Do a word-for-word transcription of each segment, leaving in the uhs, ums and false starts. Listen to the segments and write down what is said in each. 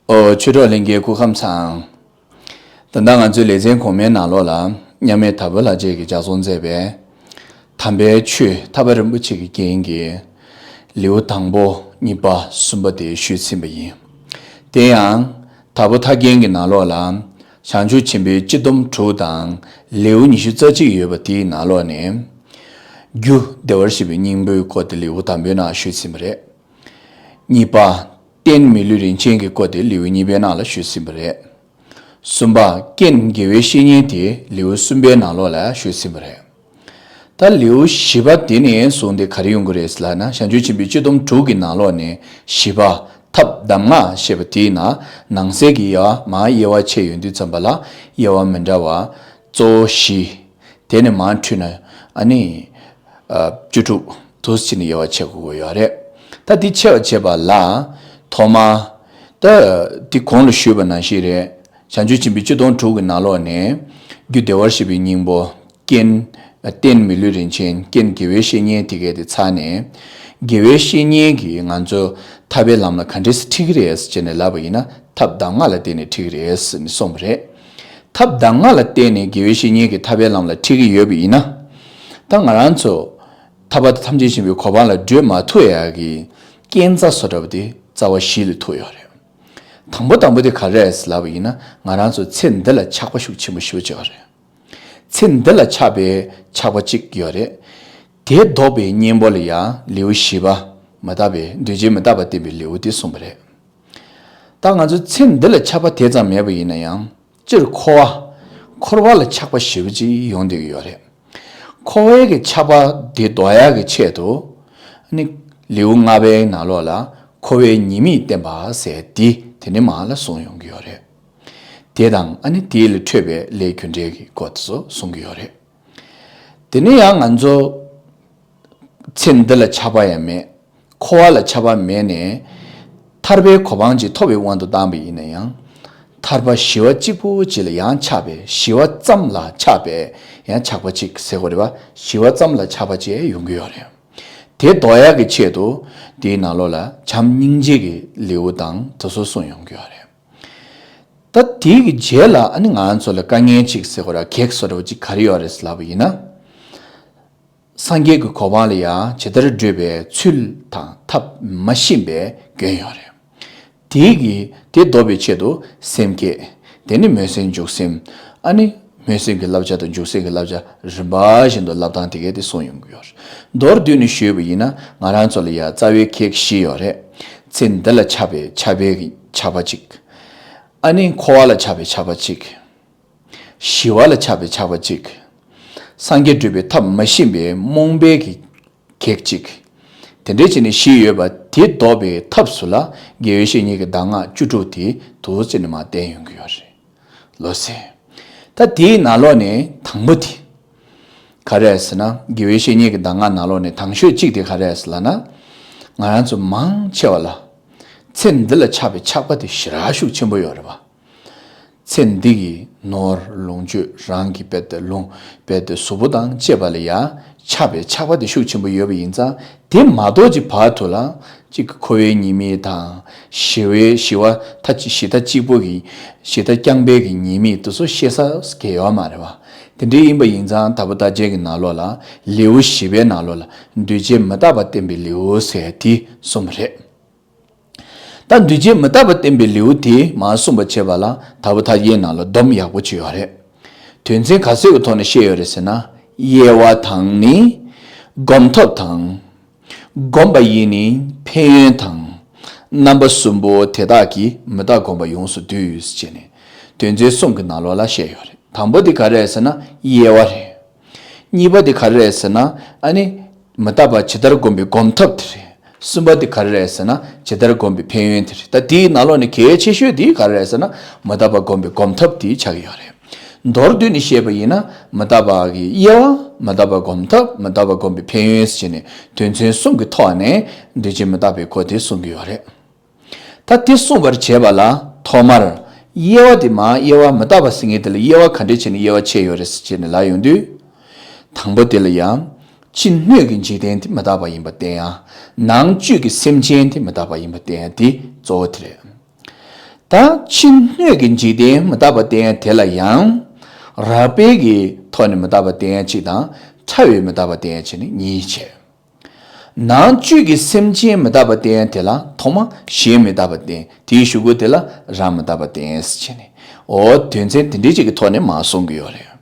ཨོ། ཆོས་གྲོགས་ལྷན་རྒྱས་སྐུ་ཁམས་བཟང་། ད་ལྟ་ང་ཚོའི་ལེ་ཚན་གོང་མའི་ནང་ལོགས་ལ་མཉམ་མེད་དྭགས་པོ་ལྷ་རྗེ་གིས་ལྗགས་རྩོམ་མཛད་པའི་དམ་པའི་ཆོས་ཐར་པ་རིན་པོ་ཆེ་གི་རྒྱན་གྱི་ལེའུ་དང་པོ་གཉིས་པ་གསུམ་པ་དེ་ཞུས་ཟིན་པ་ཡིན། དེ་ཡང་དྭགས་པོ་ཐར་རྒྱན་གྱི་ནང་ལོགས་ལ་བྱང་ཆུབ་ཆེན་པོའི་སྤྱི་སྡོམ་དྲུག་དང་ལེའུ་ཉི་ཤུ་རྩ་གཅིག་ཡོད་པ་དེའི་ནང་ལོགས་ནས། རྒྱུ་བདེ་བར་གཤེགས་པའི་སྙིང་པོའི་སྐོར་དེ་ལེའུ་དང་པོའི་ནང་ཞུས་ཟིན་པ་རེད། གཉིས་པ། རྟེན་མི་ལུས་རིན་ཆེན་གྱི་སྐོར་དེ་ལེའུ་གཉིས་པའི་ནང་ལ་ཞུས་ཟིན་པ་རེད། གསུམ་པ། རྐྱེན་དགེ་བའི་བཤེས་གཉེན་དེ་ལེའུ་གསུམ་པའི་ནང་ལོགས་ལ་ཞུས་ཟིན་པ་རེད། ད་ལེའུ་བཞི་པ་དེ་ནས་བཟུང་སྟེ་ག་རེ་ཡོང་གི་རེད་ལབ་ན། བྱང་ཆུབ་ཆེན་པོའི་སྤྱི་སྡོམ་དྲུག་གི་ནང་ལོགས་ནས་བཞི་པ་ཐབས་གདམས་ངག་ཞེས་པ་དེའི་ནང་ནང་གསེས་ཀྱི་དབྱེ་བ་མར་དབྱེ་བ་ཕྱེ་ཡོང་དུས་ཙམ་པ་ལ། དབྱེ་བ་མི་འདྲ་བ་གཙོ་བོ་བཞི། དེ་ནས་མར་འཁྲུལ་ན་ཨ་ནི་ཨ་བཅུ་དྲུག་དུ་ཕྱེ་ནས་དབྱེ་བ་ཕྱེ་དགོས་ཀྱི་ཡོད་རེད། ད་འདི་ཕྱེ་བ་བྱེད་པ་ལ་ཐོག་མ་ད་འདི་གོང་ལ་ཞུས་པ་ནང་བཞིན་རེད། བྱང་ཆུབ་ཆེན་པོའི་སྤྱི་སྡོམ་དྲུག་གི་ནང་ལོགས་ནས་རྒྱུ་བདེ་བར་གཤེགས་པའི་སྙིང་པོ། རྐྱེན། རྟེན་མི་ལུས་རིན་ཆེན། རྐྱེན་དགེ་བའི་བཤེས་གཉེན་དེ་གས་དེ་ཚར་ནས། དགེ་བའི་བཤེས་གཉེན་གྱིས་ང་ཚོ་ཐར་པའི་ལམ་ལ་ག་འདྲས་སེ་ཁྲིད་ཀྱི་རེད་ཟེར་ནས་ལབ་པ་ཡིན་ན། ཐབས་གདམས་ངག་ལ་བརྟེན་ནས་ཁྲིད་ཀྱི་རེད་ཟེར་ནས་གསུངས་པ་རེད། ཐབས་གདམས་ངག་ལ་བརྟེན་ནས་དགེ་བའི་བཤེས་གཉེན་གྱིས་ཐར་པའི་ལམ་ལ་ཁྲིད་ཀྱི་ཡོད་པ་ཡིན་ན། ད་ང་རང་ཚོ་ཐར་པ་དང་ཐམས་ཅད་མཁྱེན་པའི་གོ་འཕང་ལ་བགྲོད་མ་ཐུབ་ཡག་གི་རྐྱེན་རྩ་བཟོ་འདྲ་པོ་དེ་རྩ་བ་བཞི་ལ་ཐུག་ཡོད་རེད། དང་པོ་དང་པོ་དེ་ག་རེ་རེད་ཟེར་ལབ་པ་ཡིན་ན། ང་རང་ཚོ་ཚེ་འདི་ལ་ཆགས་པ་ཤུགས་ཆེན་པོ་ཞེ་པོ་ཅིག་ཡོད་རེད། ཚེ་འདི་ལ་ཆགས་པའི་ཆགས་པ་གཅིག་ཡོད་རེད། དེ་ལྡོག་པའི་གཉེན་པོ་ལ་ཡང་ལེའུ་བཞི་པ། མི་རྟག་པའི་འདུས་བྱས་མི་རྟག་པ་བསྟན་པའི་ལེའུ་དེ་གསུངས་པ་རེད། ད་ང་ཚོ་ཚེ་འདི་ལ་ཆགས་པ་དེ་ཙམ་མེད་པ་ཡིན་ན་ཡང་། སྤྱིར་འཁོར་བ། འཁོར་བ་ལ་ཆགས་པ་ཞེ་པོ་ཅིག་ཡོང་བསྡད་ཀྱི་ཡོད་རེད། འཁོར་བའི་གི་ཆགས་པ་དེ་ལྡོག་ཡག་གི་ཆེད་དུ། ནི་ལེའུ་ལྔ་པའི་ནང་ལོགས་ལ་འཁོར་བའི་ཉེས་དམིགས་བསྟན་པ་ཟེར་དེ་དེ་ནས་མར་ལ་གསུངས་ཡོང་གི་ཡོད་རེད། དེ་དང་ཨ་ནི་དེ་ལས་འཕྲོས་པའི་ལས་རྒྱུ་འབྲས་ཀྱི་སྐོར་དེ་ཚོ་གསུང་གི་ཡོད་རེད། དེ་ནས་ཡང་ང་ཚོ་ཚེ་འདི་ལ་ཆགས་པ་ཡང་མེད། འཁོར་བ་ལ་ཆགས་པ་མེད་ནས་ཐར་པའི་གོ་འཕང་ཅིག་ཐོབ་པའི་དབང་དུ་བཏང་པ་ཡིན་ན་ཡང་། ཐར་པ་ཞི་བ་གཅིག་པུ་ཅིག་ལ་ཡང་ཆགས་པས། ཞི་བ་ཙམ་ལ་ཆགས་པས་ཡང་ཆགས་པ་གཅིག་ཟེར་དགོས་རེད་པ། ཞི་བ་ཙམ་ལ་ཆགས་པ་ཅིག་ཡོང་གི་ཡོད་རེད། དེ་ལྡོག་ཡག་གི་ཆེད་དུ་དེའི་ནང་ལོགས་ལ་བྱམས་སྙིང་རྗེ་གི་ལེའུ་དང་དེ་ཚོ་གསུངས་ཡོང་གི་ཡོད་རེད། ད་དེའི་གི་རྗེས་ལ་ཨ་ནི་ང་ཚོ་ལ་དཀའ་ངལ་ཅིག་ཟེར་དགོས་རེད་པ། གེགས་བཟོ་འདྲ་པོ་ཅིག་ག་རེ་ཡོད་རེད་ཟེར་ལབ་པ་ཡིན་ན། སངས་རྒྱས་ཀྱི་གོ་འཕང་ལ་ཡང་ཇི་ལྟར་བགྲོད་པའི་ཚུལ་དང་ཐབས་མ་ཤེས་པའི་སྐྱོན་ཡོད་རེད། དེའི་གི་དེ་ལྡོག་པའི་ཆེད་དུ་སེམས་བསྐྱེད། དེ་ནི་མོས་སེམས་འཇུག་སེམས། ཨ་ནི་མོས་སེམས་ཀྱི་བསླབ་བྱ་དང་འཇུག་སེམས་ཀྱི་བསླབ་བྱ་རིམ་པ་བཞིན་དུ་བསླབ་སྟངས་དེ་གས་དེ་གསུངས་ཡོང་གི་ཡོད་རེད། མདོར་བསྡུས་ནས་ཞུས་པ་ཡིན་ན། ང་རང་ཚོ་ལ་ཡང་རྩ་བའི་གེགས་བཞི་ཡོད་རེད། ཚེ་འདི་ལ་ཆགས་པའི་ཆགས་པའི་གི་ཆགས་པ་གཅིག། ཨ་ནི་འཁོར་བ་ལ་ཆགས་པའི་ཆགས་པ་གཅིག། ཞི་བ་ལ་ཆགས་པའི་ཆགས་པ་གཅིག། སངས་རྒྱས་བགྲོད་པའི་ཐབས་མ་ཤེས་པའི་རྨོངས་པའི་གི་གེགས་གཅིག། དེ་འདྲའི་བྱས་ནས་བཞི་ཡོད་པ་དེ་ལྡོག་པའི་ཐབས་སུ་ལ་དགེ་བའི་བཤེས་གཉེན་གྱི་གདམས་ངག་བཅུ་དྲུག་དེ་དུ་བྱས་ནས་མར་བསྟན་ཡོང་གི་ཡོད་རེད། ལགས་སེ། ད་དེའི་ནང་ལོགས་ནས་དང་པོ་དེ་ག་རེ་རེད་ཟེར་ན། དགེ་བའི་བཤེས་གཉེན་གྱི་གདམས་ངག་ནང་ལོགས་ནས་དང་ཤོས་གཅིག་དེ་ག་རེ་རེད་ཟེར་ལབ་ན། ང་རང་ཚོ་མང་ཆེ་བ་ལ་ཚེ་འདི་ལ་ཆགས་པའི་ཆགས་པ་དེ་ཞེ་དྲག་ཤུགས་ཆེན་པོ་ཡོད་རེད་པ། ཚེ་འདི་གི་ནོར་ལོངས་སྤྱོད། རང་གི་དཔེ་དེ་ལུང་དཔེ་དེ་གཟུགས་པོ་དང་བཅས་པ་ལ་ཡང་ཆགས་པའི་ཆགས་པ་དེ་ཤུགས་ཆེན་པོ་ཡོད་པ་ཡིན་ཙང་། དེ་མ་གཏོགས་ཀྱི་བར་དུ་ལ་གཅིག་གི་འཁོར་བའི་ཉེས་དམིགས་དང་། ཞི་བའི་ཞི་བ་ད་ཅི་ཞི་ད་གཅིག་པོ་གི་ཞི་ད་རྐྱང་པའི་གི་ཉེས་དམིགས་དེ་ཚོ་ཤེས་ས་གལ་ཡོད་མ་རེད་པ། དེ་འདྲ་ཡིན་པ་ཡིན་ཙང་དྭགས་པོ་ཐར་རྒྱན་གྱི་ནང་ལོགས་ལ་ལེའུ་བཞི་པའི་ནང་ལོགས་ལ་འདུས་བྱས་མི་རྟག་པ་བསྟན་པའི་ལེའུ་ཟེར་དེ་གསུངས་པ་རེད། ད་འདུས་བྱས་མི་རྟག་པ་བསྟན་པའི་ལེའུ་དེ་མར་གསུངས་པ་བྱས་པ་ལ་དྭགས་པོ་ཐར་རྒྱན་ནང་ལ་སྡོམ་ཡག་པོ་ཅིག་ཡོད་རེད། དོན་ཚན་ག་ཚོད་ཀྱི་ཐོག་ནས་བཤད་ཡོད་རེད་ཟེར་ན། དབྱེ་བ་དང་ནི། སྒོམ་ཐབས་དང་། སྒོམ་པ་ཡི་ནི་ཕན་ཡོན་དང་། རྣམ་པ་གསུམ་པོ་དེ་དག་གིས་མི་རྟག་སྒོམ་པ་ཡོངས་སུ་བསྡུས་ཟེར་ནས་དོན་ཚན་གསུམ་གྱི་ནང་ལོགས་ལ་བཤད་ཡོད་རེད། དང་པོ་དེ་ག་རེ་རེད་ཟེར་ན། དབྱེ་བ་རེད། གཉིས་པ་དེ་ག་རེ་རེད་ཟེར་ན། ཨ་ནི་མི་རྟག་པ་ཇི་ལྟར་བསྒོམ་པའི་སྒོམ་ཐབས་དེ་རེད། གསུམ་པ་དེ་ག་རེ་རེད་ཟེར་ན། ཇི་ལྟར་བསྒོམ་པའི་ཕན་ཡོན་དེ་རེད། ད་དེའི་ནང་ལོགས་ནས་གལ་ཆེ་ཤོས་དེ་ག་རེ་རེད་ཟེར་ན། མི་རྟག་པ་བསྒོམ་པའི་སྒོམ་ཐབས་དེ་ཆགས་ཀྱི་ཡོད་རེད། མདོར་བསྡུས་ནས་བཤད་པ་ཡིན་ན། མི་རྟག་པ་གི་དབྱེ་བ། མི་རྟག་པ་སྒོམ་ཐབས། མི་རྟག་པ་བསྒོམ་པའི་ཕན་ཡོན་ཟེར་ནས་དོན་ཚན་གསུམ་གྱི་ཐོག་ནས་འདུས་བྱས་མི་རྟག་པའི་སྐོར་དེ་གསུང་གི་ཡོད་རེད། ད་དེ་གསུངས་པར་བྱེད་པ་ལ་ཐོག་མར་དབྱེ་བ་དེ། མར་དབྱེ་བ་མི་རྟག་པ་ཟེར་མཁན་དེ་ལ་དབྱེ་བ་ག་འདྲས་བྱས་ནས་དབྱེ་བ་ཕྱེ་ཡོད་རེད་ཟེར་བྱས་ནས་ལབ་ཡོང་དུས། དང་པོ་དེ་ལ་ཡང་ཕྱི་སྣོད་ཀྱི་འཇིག་རྟེན་དེ་མི་རྟག་པ་ཡིན་པ་བསྟན་ཡ། ནང་བཅུད་ཀྱི་སེམས་ཅན་དེ་མི་རྟག་པ་ཡིན་པ་བསྟན་ཡ་དེ་གཙོ་བོ་དེ་རེད། ད་ཕྱི་སྣོད་ཀྱི་འཇིག་རྟེན་མི་རྟག་པ་བསྟན་ཡ་དེ་ལ་ཡང་། རགས་པའི་གི་ཐོག་ནས་མི་རྟག་པ་བསྟན་ཡ་གཅིག་དང་། ཕྲ་བའི་མི་རྟག་པ་བསྟན་ཡ་གཅིག་ནི་གཉིས་བྱས། ནང་བཅུད་ཀྱི་སེམས་ཅན་མི་རྟག་པ་བསྟན་ཡ་དེ་ལ་ཐོག་མ་གཞན་མི་རྟག་པ་བསྟན། དེའི་གཞུག་གུ་དེ་ལ་རང་མི་རྟག་པ་བསྟན་ཟེར་བྱས་ནས། འོ་དོན་ཚན་དེ་འདྲའི་གཅིག་གི་ཐོག་ནས་མར་གསུང་གི་ཡོད་རེད།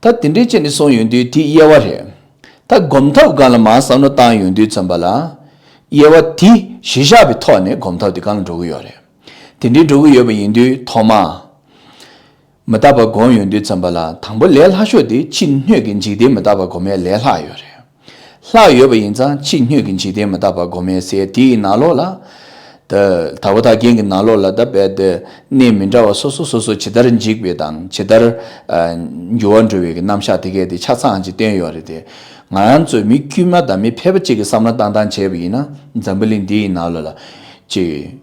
ད་དེ་འདྲའི་བྱས་ནས་གསུངས་ཡོང་དུས་དེ་དབྱེ་བ་རེད། ད་སྒོམ་ཐབས་སྒང་ལ་མར་བསམ་བློ་བཏང་ཡོང་དུས་ཙམ་པ་ལ། དབྱེ་བ་དེ་གཞི་བཞག་པའི་ཐོག་ནས་སྒོམ་ཐབས་དེ་སྒང་ལ་འགྲོ་གི་ཡོད་རེད། དེ་འདྲའི་འགྲོ་གི་ཡོད་པ་ཡིན་དུས་ཐོག་མ། མི་རྟག་པ་སྒོམ་ཡོང་དུས་ཙམ་པ་ལ་དང་པོ་ལས་སླ་ཤོས་དེ་ཕྱི་སྣོད་ཀྱི་འཇིག་རྟེན་མི་རྟག་པ་སྒོམ་ཡ་ལས་སླ་ཡོད་རེད། ལྷག་ཡོད་པ་ཡིན་ཙང་ཕྱི་སྣོད་ཀྱི་འཇིག་རྟེན་མི་རྟག་པ་སྒོམ་ཡས་ཟེར་དེའི་ནང་ལོགས་ལ། ད་དྭགས་པོ་ཐར་རྒྱན་གྱི་ནང་ལོགས་ལ་ད་རྦད་དེ་གནས་མི་འདྲ་བ་སོ་སོ་སོ་སོ་ཇི་ལྟར་འཇིག་པའི་དང་ཇི་ལྟར་ཨ་འགྱུར་བ་འགྲོ་བའི་གི་རྣམ་གཞག་དེ་གས་དེ་ཆ་ཚང་ཅིག་བསྟན་ཡོད་རེད་དེ། ང་རང་ཚོ་མི་དཀྱུས་མ་དང་མི་ཕལ་པ་གཅིག་གི་བསམ་བློ་བཏང་སྟངས་བྱས་པ་ཡིན་ན་འཛམ་བུ་གླིང་འདིའི་ནང་ལོགས་ལ་ཅིག་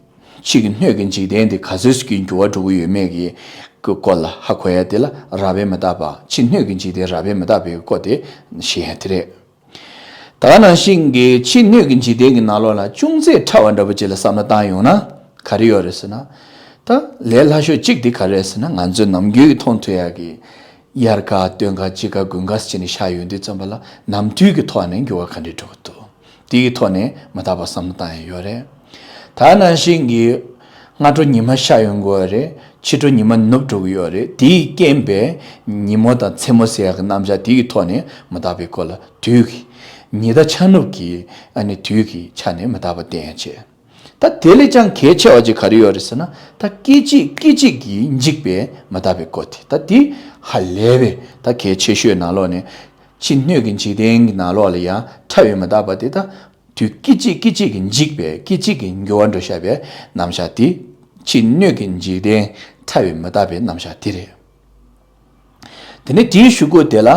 ཕྱི་གི་སྣོད་ཀྱི་འཇིག་རྟེན་དེ་ག་ཚོད་ཅིག་གི་འགྱུར་བ་འགྲོ་གི་ཡོད་མེད་ཀྱི་སྐོར་ལ་ཧ་གོ་ཡ་དེ་ལ་རགས་པའི་མི་རྟག་པ། ཕྱི་སྣོད་ཀྱི་འཇིག་རྟེན་རགས་པའི་མི་རྟག་པའི་སྐོར་དེ་ཤེས་ཡ་དེ་རེད། ད་ག་ནང་བཞིན་གྱི་ཕྱི་སྣོད་ཀྱི་འཇིག་རྟེན་གྱི་ནང་ལོགས་ལ་ཅུང་ཟད་ཕྲ་བ་འདྲ་པོ་ཅིག་ལ་བསམ་བློ་བཏང་ཡོང་ན་ག་རེ་ཡོད་རེད་ཟེར་ན། ད་ལས་སླ་ཤོས་གཅིག་དེ་ག་རེ་རེད་ཟེར་ན། ང་ཚོས་ནམ་རྒྱུན་གྱི་མཐོང་ཐུབ་ཡ་གི་དབྱར་ཁ་སྟོན་ཁ་དཔྱིད་ཁ་དགུན་ཁ་ཟེར་ནས་ཤར་ཡོང་དུས་ཙམ་པ་ལ་ནམ་དུས་ཀྱི་ཐོག་ནས་འགྱུར་བ་ག་འདྲས་འགྲོ་གི་འདུག་དེའི་ཐོག་ནས་མི་རྟག་པ་བསམ་བློ་བཏང་ཡ་ཡོད་རེད། ད་ནང་བཞིན་གྱི་སྔ་དྲོ་ཉི་མ་ཤར་ཡོང་གི་ཡོད་རེད། ཕྱི་དྲོ་ཉི་མ་ནུབ་འགྲོ་གི་ཡོད་རེད། དེའི་རྐྱེན་པས་ཉིན་མོ་དང་མཚན་མོ་ཟེར་ཡག་གི་རྣམ་གཞག་དེ་གི་ཐོག་ནས་མི་རྟག་པའི་སྐོར་ལ་དུས་ཀྱི་ཉི་ཟླ་འཆར་ནུབ་ཀྱི་ཨ་ནི་དུས་ཀྱི་ཆ་ནས་མི་རྟག་པ་བསྟན་ཡ་བྱས། ད་དེ་ལས་ཀྱང་གལ་ཆེ་བ་ཅིག་ག་རེ་ཡོད་རེད་ཟེར་ན། ད་སྐད་ཅིག་སྐད་ཅིག་གིས་འཇིག་པའི་མི་རྟག་པའི་སྐོར་དེ། ད་དེ་ཧ་ལས་པའི་ད་གལ་ཆེ་ཤོས་ནང་ལོགས་ནས། ཕྱི་སྣོད་ཀྱི་འཇིག་རྟེན་གྱི་ནང་ལོགས་ལ་ཡང་ཕྲ་བའི་མི་རྟག་པ་དེ་དང་། དུས་སྐད་ཅིག་སྐད་ཅིག་གིས་འཇིག་པའི་སྐད་ཅིག་གིས་འགྱུར་བ་འགྲོ་བཞག་པའི་རྣམ་གཞག་དེ། ཕྱི་སྣོད་ཀྱི་འཇིག་རྟེན་ཕྲ་བའི་མི་རྟག་པའི་རྣམ་གཞག་དེ་རེད། དེ་ནས་དེའི་གཞུག་གུ་དེ་ལ།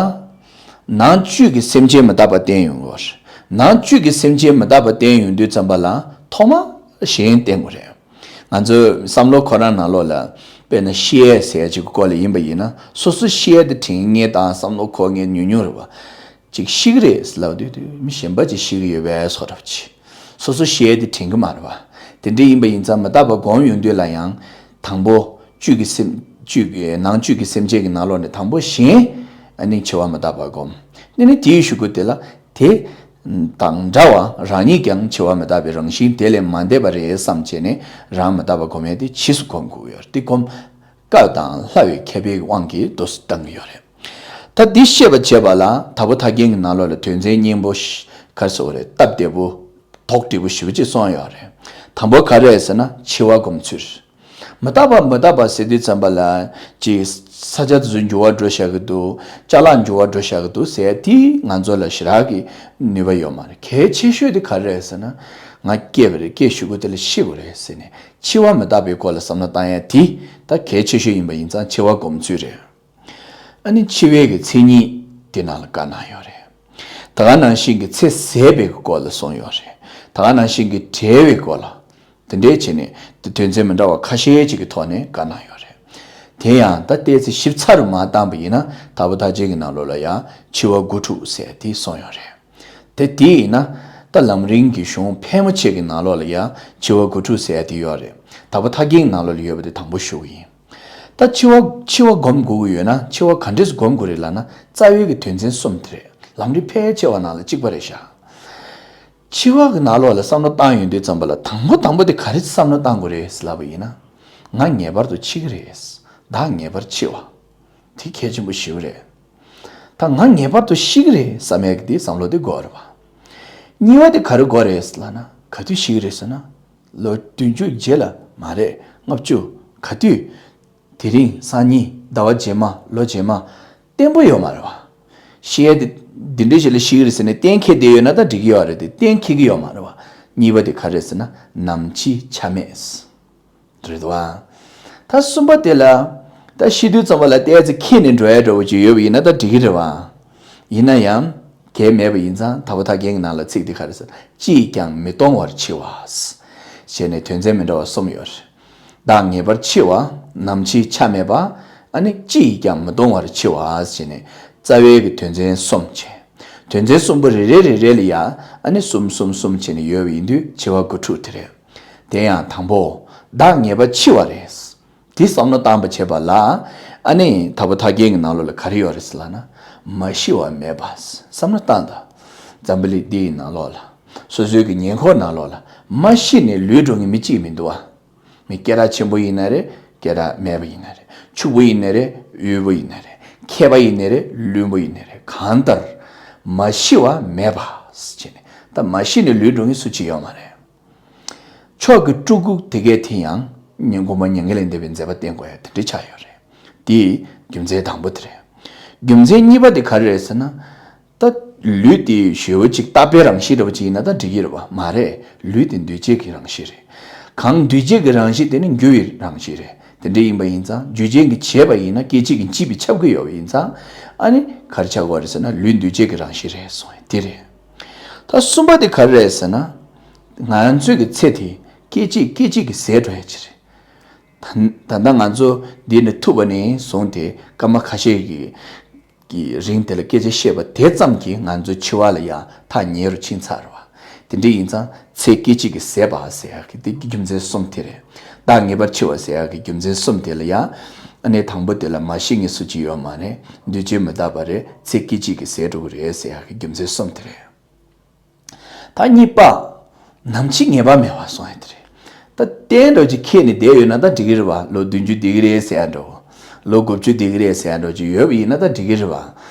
ནང་བཅུད་ཀྱི་སེམས་ཅན་མི་རྟག་པ་བསྟན་ཡོང་བར། ནང་བཅུད་ཀྱི་སེམས་ཅན་མི་རྟག་པ་བསྟན་ཡོང་དུས་ཙམ་པ་ལ་ཐོག་མ་གཞན་བསྟན་དགོས་རེད། ང་ཚོའི་བསམ་བློ་ཁོ་རང་ནང་ལོགས་ལ། དཔེར་ན་ཤེས་ཡས་ཟེར་ཡ་ཅིག་གི་སྐོར་ལ་ཡིན་པ་ཡིན་ན། སོ་སོ་ཤེས་ཡས་དེ་དྲན་མཁན་དང་བསམ་བློ་འཁོར་མཁན་ཉུང་ཉུང་རེད་བ། ཅིག་ཤི་གི་རེད་ལབ་དུས་དུས་མི་གཞན་པ་ཅིག་ཤི་གི་ཡོད་པའི་བཟོ་འདྲ་པོ་ཅིག་སོ་སོ་ཤེས་ཡས་དེ་དྲན་གི་མ་རེད་བ། དེ་འདྲ་ཡིན་པ་ཡིན་ཙང་མི་རྟག་པ་སྒོམ་ཡོང་དུས་ལ་ཡང་། དང་པོ་བཅུད་ཀྱི་སེམས། བཅུད་ཀྱི་ནང་བཅུད་ཀྱི་སེམས་ཅན་གྱི་ནང་ལོགས་ནས་དང་པོ་གཞན། ཨ་ནི་འཆི་བ་མི་རྟག་པ་སྒོམ། ཨ་ནི་དེའི་གཞུག་གུ་དེ་ལ་དེ། དང་འདྲ་བ་རང་ཉིད་ཀྱང་འཆི་བ་མི་རྟག་པའི་རང་བཞིན་དེ་ལས་མ་འདས་པ་རེད་བསམ་བྱས་ནས་རང་མི་རྟག་པ་སྒོམ་ཡས་དེ་ཕྱིས་སུ་སྒོམ་དགོས་ཡོད་རེད། དེ་སྒོམ་དཀའ་དང་སླ་བའི་ཁྱད་པར་གྱི་དབང་གིས་འདུག་སེ་བཏང་གི་ཡོད་རེད། ད་འདི་ཤེས་པ་བྱེད་པ་ལ་དྭགས་པོ་ཐར་རྒྱན་གྱི་ནང་ལོགས་ལ་དོན་ཚན་སྙིང་པོ་ཞིག་ག་རེ་ཟེར་དགོས་རེད། སྟབས་བདེ་པོ་དོག་འདྲི་པོ་ཞེ་པོ་ཅིག་གསུངས་ཡོད་རེད། དང་པོ་ག་རེ་རེད་ཟེར་ན་འཆི་བ་སྒོམ་ཚུལ། མི་རྟག་པ་མི་རྟག་པ་ཟེར་དུས་ཙམ་པ་ལ་ཅིག་ས་ཆ་དེ་ཚོ་འགྱུར་བ་འགྲོ་བཞག་གི་འདུག་ཅ་ལག་འགྱུར་བ་འགྲོ་བཞག་གི་འདུག་ཟེར་དེ་ང་ཚོ་ལ་ཞེ་དྲག་གི་ནུས་པ་ཡོད་མ་རེད། གལ་ཆེ་ཤོས་དེ་ག་རེ་རེད་ཟེར་ན། ང་སྐྱེས་པ་རེད། སྐྱེས་གཞུག་གུ་དེ་ལ་ཤི་དགོས་རེད་ཟེར་ནས་འཆི་བ་མི་རྟག་པའི་སྐོར་ལ་བསམ་བློ་བཏང་ཡ་དེ་ད་གལ་ཆེ་ཤོས་ཡིན་པ་ཡིན་ཙང་འཆི་བ་སྒོམ་ཚུལ་རེད། ཨ་ནི་འཆི་བའི་གི་མཚན་ཉིད་དེ་ནང་ལ་བཀའ་གནང་ཡོད་རེད། ད་ག་ནང་བཞིན་གྱི་ཚེ་ཟད་པའི་གི་སྐོར་ལ་གསུངས་ཡོད་རེད། ད་ག་ནང་བཞིན་གྱི་བྲལ་བའི་སྐོར་ལ། དེ་འདྲའི་བྱས་ནས་དེ་དོན་ཚན་མི་འདྲ་བ་ཁ་ཤས་ཅིག་གི་ཐོག་ནས་བཀའ་གནང་ཡོད་རེད། དེ་ཡང་ད་ལྟའི་ཚེ་ཞིབ་ཚགས་རུ་མར་བཏང་པ་ཡིན་ན་དྭགས་པོ་ཐར་རྒྱན་གྱི་ནང་ལོགས་ལ་ཡང་འཆི་བ་དགུ་ཕྲུགས་ཟེར་དེ་གསུངས་ཡོད་རེད། དེ་དེ་ཡིན་ན་ད་ལམ་རིམ་གྱི་གཞུང་ཕལ་མོ་ཆེ་གི་ནང་ལོགས་ལ་ཡང་འཆི་བ་དགུ་ཕྲུགས་ཟེར་དེ་ཡོད་རེད། དྭགས་པོ་ཐར་རྒྱན་གྱི་ནང་ལོགས་ལ་ཡོད་པ་དེ་དང་པོ་ཞུ་གི་ཡིན། ད་འཆི་བ་འཆི་བ་སྒོམ་དགོས་ཀྱི་ཡོད་ན་འཆི་བ་ག་འདྲས་སྒོམ་དགོས་རེད་ལབ་ན་རྩ་བའི་གི་དོན་ཚན་གསུམ་དེ་རེད། ལམ་རིམ་ཕལ་ཆེ་བ་ནང་ལ་གཅིག་པ་རེད་ཤག་འཆི་བ་གི་ནང་ལོགས་ལ་བསམ་བློ་བཏང་ཡོང་དུས་ཙམ་པ་ལ་དང་པོ་དང་པོ་དེ་ག་རེ་བསམ་བློ་བཏང་དགོས་རེད་ལབ་པ་ཡིན་ན། ང་ངེས་པར་དུ་འཆི་གི་རེད། བདག་ངེས་པར་འཆི་བ། དེ་གལ་ཆེན་པོ་ཞེ་པོ་རེད། ད་ང་ངེས་པར་དུ་ཤི་གི་རེད་བསམ་ཡག་གི་དེ་བསམ་བློ་དེ་དགོས་རེད་བ། གཉིས་པ་དེ་ག་རེ་དགོས་རེད་ལབ་ན་ག་དུས་ཤི་གི་རེད་ཟེར་ན། ལོ་བདུན་ཅུ་རྗེས་ལ་མ་རེད། ལྔ་བཅུ། ག་དུས། དེ་རིང་སང་ཉིན་ཟླ་བ་རྗེས་མ་ལོ་རྗེས་མ། གཏན་པོ་ཡོད་མ་རེད་བ། ཤི་ཡ་དེ་འདི་འདྲའི་ཞིག་ལ་ཤི་གི་རེད་ཟེར་ནས་གཏན་འཁེལ་བསྡད་ཡོད་ན་ད་འགྲིག་གི་ཡོད་རེད་དེ་གཏན་འཁེལ་གི་ཡོད་མ་རེད་བ། གཉིས་པ་དེ་ག་རེད་ཟེར་ན་ནམ་འཆི་ཆ་མེད། རེད་བ། ད་གསུམ་པ་དེ་ལ། ད་ཤི་དུས་ཙམ་པ་ལ་ཏོག་ཙམ་འཁྱེར་ནས་འགྲོ་ཡ་འདྲ་བོ་ཅིག་ཡོད་པ་ཡིན་ན་ད་འགྲིག་གི་རེད་བ། ཡིན་ན་ཡང་། གལ་མེད་པ་ཡིན་ཙང་དྭགས་པོ་ཐར་རྒྱན་གྱི་ནང་ལ་ཚིག་འདི་ག་རེ་ཟེར། ཅིས་ཀྱང་མི་གཏོང་བར་འཆི་བ། ཞེས་ནས་དོན་ཚན་མི་འདྲ་བ་གསུམ་ཡོད་རེད། བདག་ངེས་པར་འཆི་བ། ནམ་འཆི་ཆ་མེད་པ། ཨ་ནི་ཅིས་ཀྱང་མི་གཏོང་བར་འཆི་བ་ཞེས་ནས་རྩ་བའི་གི་དོན་ཚན་གསུམ་བྱས། དོན་ཚན་གསུམ་པོ་རེ་རེ་རེ་རེ་ལ་ཡ་ཨ་ནི་གསུམ་གསུམ་གསུམ་བྱས་ནས་ཡོད་པ་ཡིན་དུས་འཆི་བ་དགུ་ཕྲུགས་དེ་རེད། དེ་ཡང་དང་པོ། བདག་ངེས་པར་འཆི་བ་རེད། དེ་བསམ་བློ་བཏང་པ་བྱས་པ་ལ། ཨ་ནི་དྭགས་པོ་ཐར་རྒྱན་གྱི་ནང་ལོགས་ལ་ག་རེ་ཡོད་རེད་ཟེར་ལབ་ན། མ་ཤི་བ་མེད་པ། བསམ་བློ་བཏང་དང་། འཛམ་བུ་གླིང་འདིའི་ནང་ལོགས་ལ། སོ་སོའི་གི་ཉེ་འཁོར་ནང་ལོགས་ལ། མ་ཤི་ནས་ལུས་འགྲོ་མཁན་མི་གཅིག་མི་འདུག་ཨ། མི་སྐད་གྲགས་ཆེན་པོ་ཡིན་ན་རེད། སྐད་གྲགས་མེད་པ་ཡིན་ན་རེད། ཕྱུག་པོ་ཡིན་ན་རེད། དབུལ་པོ་ཡིན་ན་རེད། མཁས་པ་ཡིན་ན་རེད། བླུན་པོ་ཡིན་ན་རེད། གང་ལྟར་མ་ཤི་བ་མེད་པ་ཟེར་ནས། ད་མ་ཤི་ནས་ལུས་འགྲོ་མཁན་སུ་གཅིག་ཡོད་མ་རེད། མཆོག་གི་སྤྲུལ་སྐུ་དེ་གས་དེ་ཡང་། ཉིན་གུང་མ་མྱ་ངན་ལས་འདས་པའི་མཛད་པ་བསྟན་དགོས་ཡ་དེ་འདྲ་ཆགས་ཡོད་རེད། དེ་རྒྱུ་མཚན་དང་པོ་དེ་རེད། རྒྱུ་མཚན་གཉིས་པ་དེ་ག་རེ་རེད་ཟེར་ན། ད་ལུས་དེ་ཞེ་པོ་ཅིག་བཏབ་པའི་རང་བཞིན་འདྲ་པོ་ཅིག་ཡིན་ན་ད་འགྲིག་གི་རེད་པ། མ་རེད། ལུས་དེ་འདུས་བྱས་ཀྱི་རང་བཞིན་རེད། གང་འདུས་བྱས་ཀྱི་རང་བཞིན་དེ་ནི་འགྱུར་བའི་རང་བཞིན་རེད། དེ་འདྲ་ཡིན་པ་ཡིན་ཙང་རྒྱུ་ཅན་གྱིས་བྱས་པ་ཡིན་ན་སྐད་ཅིག་གིས་འཇིག་པའི་ཁྱབ་ཀྱི་ཡོད་པ་ཡིན་ཙང་། ཨ་ནི་ག་རེ་ཆགས་དགོས་རེད་ཟེར་ན་ལུས་འདུས་བྱས་ཀྱི་རང་བཞིན་རེད་གསུངས་ཡ་དེ་རེད། ད་གསུམ་པ་དེ་ག་རེ་རེད་ཟེར་ན། ང་ཚོའི་གི་ཚེ་དེ་སྐད་ཅིག་སྐད་ཅིག་གིས་ཟད་འགྲོ་ཡ་ཅིག་རེད། ད་ད་ལྟ་ང་ཚོ་འདི་ནས་ཐུག་པ་ནས་བཟུང་སྟེ་སྐར་མ་ཁ་ཤས་ཀྱི་གི་རིང་དེ་ལ་སྐད་ཆ་བཤད་པ་དེ་ཙམ་གྱིས་ང་ཚོ་འཆི་བ་ལ་ཡང་ཐག་ཉེ་རུ་ཕྱིན་ཚར་བ། དེ་འདྲ་ཡིན་ཙང་ཚེ་སྐད་ཅིག་གིས་ཟད་པ་ཟེར་ཡག་གི་དེ་རྒྱུ་མཚན་གསུམ་དེ་རེད། བདག་ངེས་པར་འཆི་བ་ཟེར་ཡག་གི་རྒྱུ་མཚན་གསུམ་དེ་ལ་ཡང་། ཨ་ནི་དང་པོ་དེ་ལ་མ་ཤི་མཁན་སུ་གཅིག་ཡོད་མ་རེད། འདུས་བྱས་མི་རྟག་པ་རེད། ཚེ་སྐད་ཅིག་གིས་ཟད་འགྲོ་གི་རེད་ཟེར་ཡག་གི་རྒྱུ་མཚན་གསུམ་དེ་རེད། ད་གཉིས་པ། ནམ་འཆི་ངེས་པ་མེད་པ་གསུངས་ཡ་དེ་རེད། ད་གཏན་འདྲ་ཅིག་ཁྱེར་ནས་བསྡད་ཡོད་ན་ད་འགྲིག་གི་རེད་པ། ལོ་བདུན་ཅུ་བསྡད་ཀྱི་རེད་ཟེར་ཡ་འདྲ་བོ། ལོ་དགུ་བཅུ་བསྡད་ཀྱི་རེད་ཟེར་ཡ་འདྲ་ཅིག་ཡོད་པ་ཡིན་ན་ད་འགྲིག་གི་རེད་པ།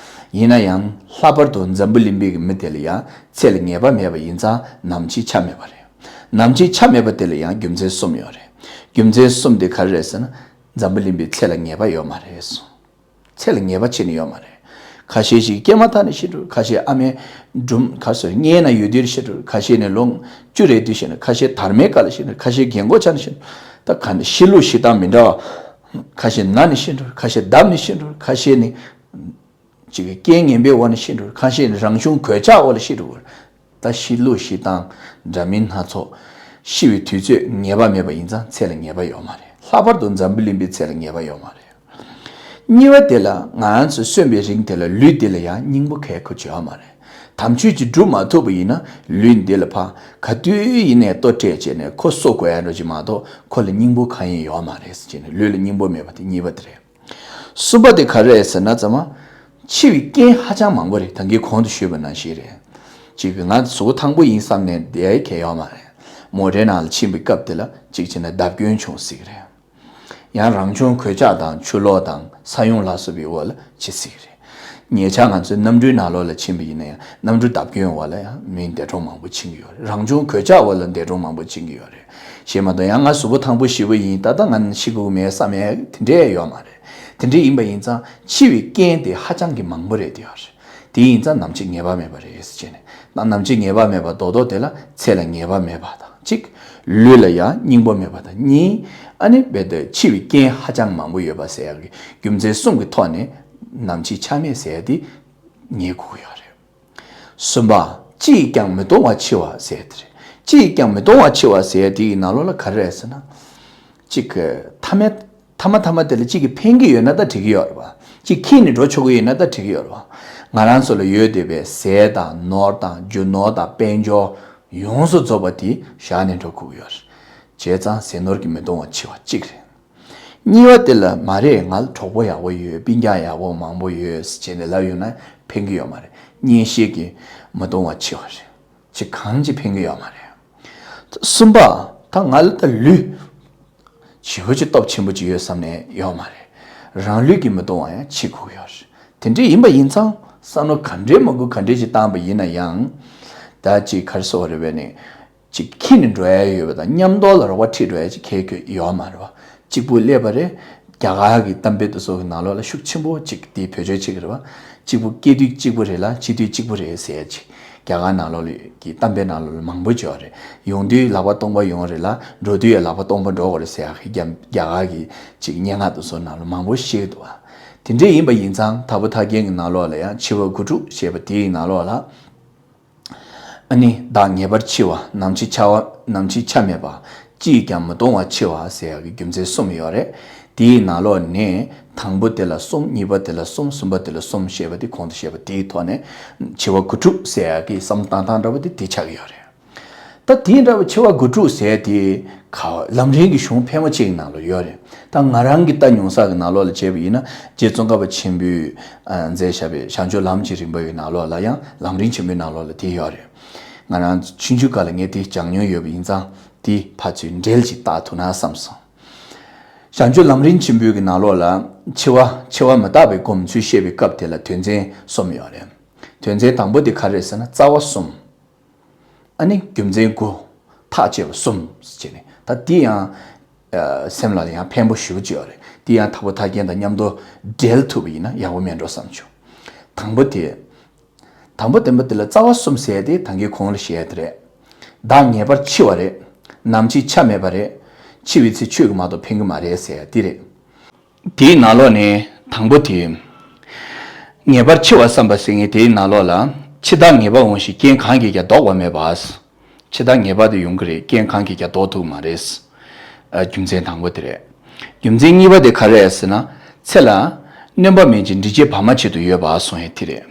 ཡིན་ན་ཡང་ལྷག་པར་དུ་འཛམ་བུ་གླིང་པའི་གི་མི་དེ་ལ་ཡང་ཚེ་ལ་ངེས་པ་མེད་པ་ཡིན་ཙང་ནམ་འཆི་ཆ་མེད་པ་རེད། ནམ་འཆི་ཆ་མེད་པ་དེ་ལ་ཡང་རྒྱུ་མཚན་གསུམ་ཡོད་རེད། རྒྱུ་མཚན་གསུམ་དེ་ག་རེ་རེད་ཟེར་ན། འཛམ་བུ་གླིང་པའི་ཚེ་ལ་ངེས་པ་ཡོད་མ་རེད་གསུངས། ཚེ་ལ་ངེས་པ་བྱས་ནས་ཡོད་མ་རེད། ཁ་ཤས་ཤིག་སྐྱེས་མ་ཐག་ནས་ཤི་འགྲོ། ཁ་ཤས་ཨ་མའི་སྦྲུམ་ཁ་སོ་མངལ་ན་ཡོད་དུས་ཤི་འགྲོ། ཁ་ཤས་ནས་ལོ་བཅུ་རེད་དུས་ཤི་འགྲོ། ཁ་ཤས་དར་མའི་སྐབས་ལ་ཤི་འགྲོ། ཁ་ཤས་རྒན་གོག་ཆགས་ནས་ཤི་འགྲོ། ད་ག་ནས་ཤི་ལུགས་ཤི་སྟངས་མི་འདྲ་བ། ཁ་ཤས་ན་ནས་ཤི་འགྲོ། ཁ་ཤས་བརྡབས་ནས་ཤི་འགྲོ། ཁ་ཤས་ནི་ཅིག་རྐྱེན་ངན་པའི་འོག་ནས་ཤི་འགྲོ། ཁ་ཤས་ནི་རང་བྱུང་གོད་ཆག་འོག་ལ་ཤི་འགྲོ། ད་ཤི་ལུགས་ཤི་སྟངས་འདྲ་མིན་སྣ་ཚོགས། ཤི་བའི་དུས་ཚོད་ངེས་པ་མེད་པ་ཡིན་ཙང་ཚེ་ལ་ངེས་པ་ཡོད་མ་རེད། ལྷག་པར་དུ་འཛམ་བུ་གླིང་པའི་ཚེ་ལ་ངེས་པ་ཡོད་མ་རེད། གཉིས་པ་དེ་ལ་ང་ཚོས་གསོན་པའི་རིང་དེ་ལ་ལུས་འདི་ལ་ཡང་སྙིང་པོ་གལ་ཁོ་ཅི་ཡོད་མ་རེད། དམ་ཆོས་ཅིག་སྒྲུབ་མ་ཐུབ་པ་ཡིན་ན་ལུས་འདི་ལ་ཕར་ག་དུས་ཡིན་ནའི་ལྟོ་སྤྲད་བྱས་ནས་ཁོ་གསོ་དགོས་ཡ་འདྲ་ཅིག་མ་གཏོགས་ཁོ་ལ་སྙིང་པོ་གང་ཡང་ཡོད་མ་རེད་ཟེར་བྱས་ནས་ལུས་ལ་སྙིང་པོ་མེད་པ་དེ་གཉིས་པ་དེ་རེད། གསུམ་པ་དེ་ག་རེ་རེད་ཟེར་ན་ཚང་མ། འཆི་བའི་རྐྱེན་ཧ་ཅང་མང་པོ་རེད། ད་གིན་གོང་དུ་ཞུས་པ་ནང་བཞིན་རེད། གཅིག་གི་ང་གཟུགས་པོ་ཐང་པོ་ཡིན་བསམ་ནས་བསྡད་ཡ་གང་ཡང་ཡོད་མ་རེད། མོ་ཊའི་ནང་ལ་ཕྱིན་པའི་སྐབས་དེ་ལ་གཅིག་བྱས་ན་བརྡབ་སྐྱོན་བྱུང་སྲིད་ཀྱི་རེད། ཡང་རང་བྱུང་གོད་ཆག་དང་ཆུ་ལོག་དང་ས་ཡོམ་ལ་སོགས་པའི་འོག་ལ་འཆི་སྲིད་ཀྱི་རེད། ཉེ་ཆར་ང་ཚོའི་གནམ་གྲུའི་ནང་ལོགས་ལ་ཕྱིན་པ་ཡིན་ན་ཡང་གནམ་གྲུ་བརྡབ་སྐྱོན་འོག་ལ་ཡང་མི་འདས་གྲོངས་མང་པོ་ཕྱིན་གྱི་ཡོད་རེད། རང་བྱུང་གོད་ཆག་འོག་ལ་འདས་གྲོངས་མང་པོ་ཕྱིན་གྱི་ཡོད་རེད། ཞེས་མ་གཏོགས་ཡང་ང་གཟུགས་པོ་ཐང་པོ་ཞེ་པོ་ཡིན། ད་ལྟ་ང་ཤི་དགོས་མེད་བསམ་ཡས་དེ་འདྲས་ཡོད་མ་རེད། དེ་འདྲས་ཡིན་པ་ཡིན་ཙང་འཆི་བའི་རྐྱེན་དེ་ཧ་ཅང་གི་མང་པོ་རེད་དེ་ཡོད་རེད། དེ་ཡིན་ཙང་ནམ་འཆི་ངེས་པ་མེད་པ་རེད་ཟེར་བྱས་ནས། ན་ནམ་འཆི་ངེས་པ་མེད་པ་རྡོག་རྡོག་དེ་ལ་ཚེ་ལ་ངེས་པ་མེད་པ་དང་གཅིག་ལུས་ལ་ཡང་སྙིང་པོ་མེད་པ་དང་གཉིས། ཨ་ནི་རྦད་དེ་འཆི་བའི་རྐྱེན་ཧ་ཅང་མང་པོ་ཡོད་པ་ཟེར་ཡག་གི་རྒྱུ་མཚན་གསུམ་གྱི་ཐོག་ནས་ནམ་འཆི་ཆ་མེད་ཟེར་ཡག་དེ་ངེས་དགོས་ཀྱི་ཡོད་རེད། གསུམ་པ། ཅི་ཡིས་ཀྱང་མི་གཏོང་བར་འཆི་བ་ཟེར་དེ་རེད། ཅི་ཡིས་ཀྱང་མི་གཏོང་བར་འཆི་བ་ཟེར་དེ་ཡི་ནང་ལོགས་ལ་ག་རེ་རེད་ཟེར་ན། གཅིག་གི་ཐ་མའི་ཐ་མ་ཐ་མ་དེ་ལ་གཅིག་གི་ཕན་གྱི་ཡོད་ན་ད་འགྲིག་གི་ཡོད་རེད་བ། གཅིག་ཁྱེར་ནས་འགྲོ་ཆོག་གི་ཡོད་ན་ད་འགྲིག་གི་ཡོད་རེད་བ། ང་རང་ཚོ་ལ་ཡོད་བསྡད་པའི་ཟས་དང་ནོར་དང་རྒྱུ་ནོར་དང་དཔལ་འབྱོར་ཡོངས་སུ་རྫོགས་པ་དེ་བཞག་ནས་འགྲོ་དགོས་ཀྱི་ཡོད་རེད། བྱས་ཙང་ཟས་ནོར་གྱིས་མི་གཏོང་བར་འཆི་བ་གཅིག་རེད། གཉིས་པ་དེ་ལ་མ་རེད། ང་ལ་གྲོགས་པོ་ཡག་པོ་ཡོད། སྤུན་ཀྱག་ཡག་པོ་མང་པོ་ཡོད་ཟེར་བྱས་ནས་ལབ་ཡོང་ན་ཕན་གྱི་ཡོད་མ་རེད། གཉེན་བཤེས་ཀྱིས་མི་གཏོང་བར་འཆི་བ་རེད། ཅི་གང་ཅི་ཕན་གྱི་ཡོད་མ་རེད། གསུམ་པ། ད་ང་ལ་ད་ལུས་ཞེ་པོ་ཅིག་སྟོབས་ཆེན་པོ་ཅིག་ཡོད་བསམ་ནས་ཡོད་མ་རེད། རང་ལུས་ཀྱིས་མི་གཏོང་བ་ཡང་འཆི་དགོས་ཀྱི་ཡོད་རེད། དེ་འདྲ་ཡིན་པ་ཡིན་ཙང་བསམ་བློ་ག་འདྲའི་མ་དགོས་ག་འདྲའི་ཅིག་བཏང་པ་ཡིན་ན་ཡང་། ད་ཅིག་ག་རེ་ཟེར་དགོས་རེད་པས་ནི། ཅིག་ཁྱེར་ནས་འགྲོ་ཡ་ཡོད་པ་དང་མཉམ་དུ་ལ་རོགས་པ་ཁྲིད་འགྲོ་ཡ་ཅིག་གལ་ཁྱོན་ཡོད་མ་རེད་བ། གཅིག་པུ་སླེབས་པ་རེད། རྒྱ་གར་གྱི་གཏམ་དཔེ་དེ་ཚོ་གི་ནང་ལོགས་ལ་ཤུགས་ཆེན་པོ་ཅིག་དེ་བེད་སྤྱོད་བྱེད་ཀྱི་རེད་བ། གཅིག་པུ་སྐྱེ་དུས་གཅིག་པུ་རེད་ལ་འཆི་དུས་གཅིག་པུ་རེད་ཟེར་ཡ་ཅིག་རྒྱ་གར་ནང་ལོགས་ལ་གི་གཏམ་དཔེ་ནང་ལོགས་ལ་མང་པོ་ཅིག་ཡོད་རེད། ཡོང་དུས་ལག་པ་སྟོང་པ་ཡོང་རེད་ལ་འགྲོ་དུས་ཡང་ལག་པ་སྟོང་པ་འགྲོ་དགོས་རེད་ཟེར་ཡ་གི་རྒྱ་རྒྱ་གར་གྱི་ཅིག་སྙན་ངག་དེ་ཚོ་ནང་ལ་མང་པོ་བཤད་ཀྱི་འདུག་བ། དེ་འདྲས་ཡིན་པ་ཡིན་ཙང་དྭགས་པོ་ཐར་རྒྱན་གྱི་ནང་ལོགས་ལ་ཡང་འཆི་བ་དགུ་ཕྲུགས་ཞེས་པ་དེའི་ནང་ལོགས་ལ། ཨ་ནི་བདག་ངེས་པར་འཆི་བ། ནམ་འཆི་ཆ་བ། ནམ་འཆི་ཆ་མེད་པ། ཅི་ཡིས་ཀྱང་མི་གཏོང་བར་འཆི་བ་ཟེར་ཡག་གི་རྒྱུ་མཚན་གསུམ་ཡོད་རེད། དེའི་ནང་ལོགས་ནས་དང་པོ་དེ་ལ་གསུམ། གཉིས་པ་དེ་ལ་གསུམ། གསུམ་པ་དེ་ལ་གསུམ་ཞེས་པ་དེ་གོང་དུ་བཤད་པ་དེའི་ཐོག་ནས་འཆི་བ་དགུ་ཕྲུགས་ཟེར་ཡག་གི་བསམ་བློ་བཏང་སྟངས་འདྲ་པོ་དེ་དེ་ཆགས་ཀྱི་ཡོད་རེད། ད་དེའི་འདྲ་པོ་འཆི་བ་དགུ་ཕྲུགས་ཟེར་དེ་ ག་ལམ་རིམ་གྱི་གཞུང་ཕལ་མོ་ཆེ་གི་ནང་ལོགས་ཡོད་རེད། ད་ང་རང་གི་ལྟ་མྱོང་ས་གི་ནང་ལོགས་ལ་བྱས་པ་ཡིན་ན། རྗེ་ཙོང་ཁ་པ་ཆེན་པོས་ཨ་མཛད་བཞག་པའི་བྱང་ཆུབ་ལམ་གྱི་རིམ་པ་ཡི་ནང་ལོགས་ལ་ཡང་ལམ་རིམ་ཆེན་པོའི་ནང་ལོགས་ལ་དེ་ཡོད་རེད། ང་རང་ཆུང་ཆུང་སྐབས་ལ་ངས་དེ་སྦྱང་མྱོང་ཡོད་པ་ཡིན་ཙང་། དེ་ཕར་ཚུར་འབྲེལ་ཅིག་བཏགས་ཐུབ་ན་བསམ་སོང་། བྱང་ཆུབ་ལམ་རིམ་ཆེན་པོའི་གི་ནང་ལོགས་ལ་འཆི་བ་འཆི་བ་མི་རྟག་པའི་སྒོམ་ཚུལ་བཤད་པའི་སྐབས་དེ་ལ་དོན་ཚན་གསུམ་ཡོད་རེད། དོན་ཚན་དང་པོ་དེ་ག་རེ་རེད་ཟེར་ན། རྩ་བ་གསུམ། ཨ་ནི་རྒྱུ་མཚན་དགུ། ཐག་བཅད་པ་གསུམ་ཟེར་ནས། ད་འདི་ཡང་ཨ་སེམས་ལ་ཡང་ཕན་པོ་ཞེ་པོ་ཅིག་ཡོད་རེད། འདི་ཡང་དྭགས་པོ་ཐར་རྒྱན་དང་མཉམ་དུ་འབྲེལ་ཐུབ་པ་ཡིན་ན་ཡག་པོ་མེད་འགྲོ་བསམ་བྱུང་། དང་པོ་དེ། དང་པོ་བདེན་པ་དེ་ལ་རྩ་བ་གསུམ་ཟེར་ཡ་དེ་ད་གིན་གོང་ལ་བཤད་ཡ་དེ་རེད། བདག་ངེས་པར་འཆི་བ་རེད། ནམ་འཆི་ཆ་མེད་པ་རེད། འཆི་བའི་ཚེ་ཆོས་ཀྱི་མ་གཏོགས་ཕན་གི་མ་རེད་ཟེར་ཡ་དེ་རེད། དེའི་ནང་ལོགས་ནས་དང་པོ་དེ། ངེས་པར་འཆི་བ་བསམ་པ་ཟེར་མཁན་དེའི་ནང་ལོགས་ལ། འཆི་བདག་ངེས་པ་འོང་ཞིང་རྐྱེན་གང་གིས་ཀྱང་ལྡོག་པ་མེད་པ། འཆི་བདག་ངེས་པར་དུ་ཡོང་གི་རེད། རྐྱེན་གང་གིས་ཀྱང་ལྡོག་ཐུབ་མ་རེད། ཨ་རྒྱུ་མཚན་དང་པོ་དེ་རེད། རྒྱུ་མཚན་གཉིས་པ་དེ་ག་རེ་རེད་ཟེར་ན། ཚེ་ལ་སྣོན་པ་མེད་ཅིང་འབྲས་བུ་བར་མ་ཆད་དུ་ཡོད་པ་གསུང་ཡས་དེ་རེད།